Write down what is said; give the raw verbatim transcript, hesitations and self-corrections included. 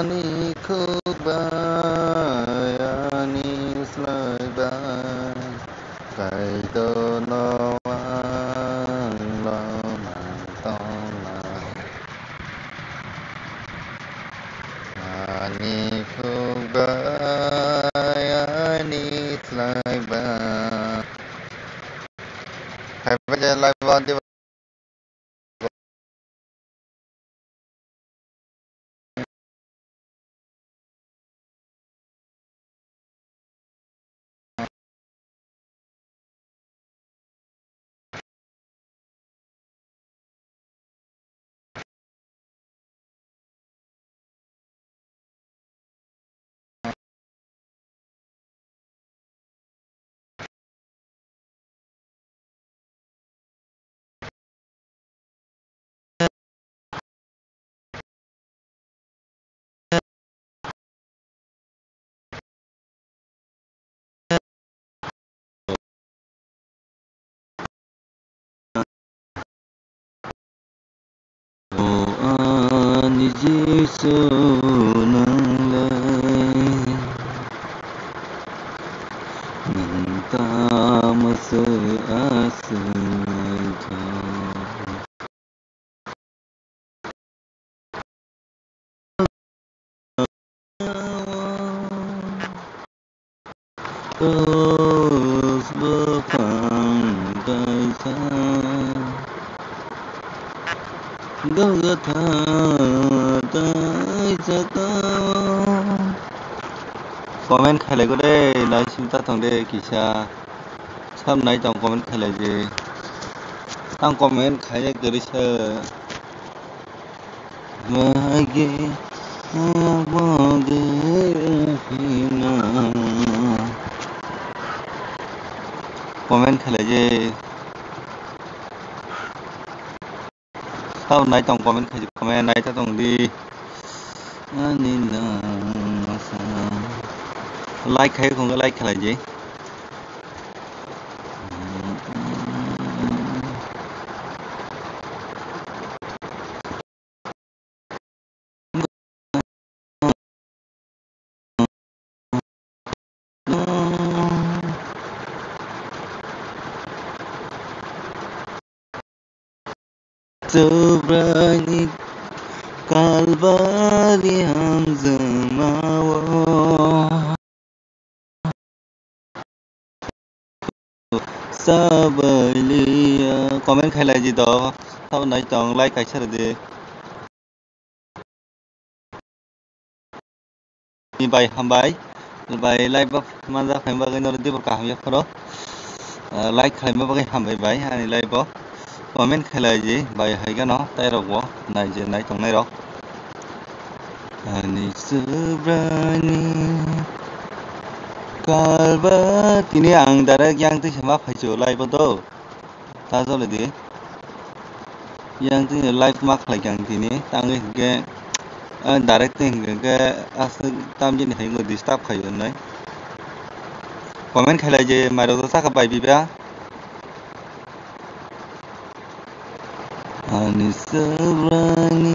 Ani khuk bai, ani slai bai, Kaitorno ang lomang tongnai. Ani khuk bai, ani slai bai. Hai bai je live on di. O ani Jisu, nang lai nang tamo se aswk naithok. Rose buphang kaisa gagata tai chata. Comment khailai go de, naising ta thong de kisa. Sam nai tong comment khailai je. Ang comment khaijak kwrwi se. Mage abo de hina. Comment khailai je. Sabo nai tong comment khai comment nai ta tong di. Ani nang asa. Like khai khong like khlai je. Subraini Kalbari hamjwngmao. Sabaili, comment khailai di do. Sabo nai tong, like kaisa rwdi. Ni bai hambai. Bai live bo manjak phaima bagwi norok teibo kaham ya phoro. Ah, like khlaima bagwi hambai bai ani live bo. Comment khailai di bai hai gano tei rok bo nai je nai tongnai rok. Ani Subraini Kalba tini ang direct yang twi sama phaichu live bo do. Ta jole di. Yang tini live ma khlai kang tini. Tangwi hinkhe, ah, direct twi hinkhe aswk tamjani hai wngwi disturb khai wngnai. Comment khailai je mairok do saka bai biba. Ani Subraini.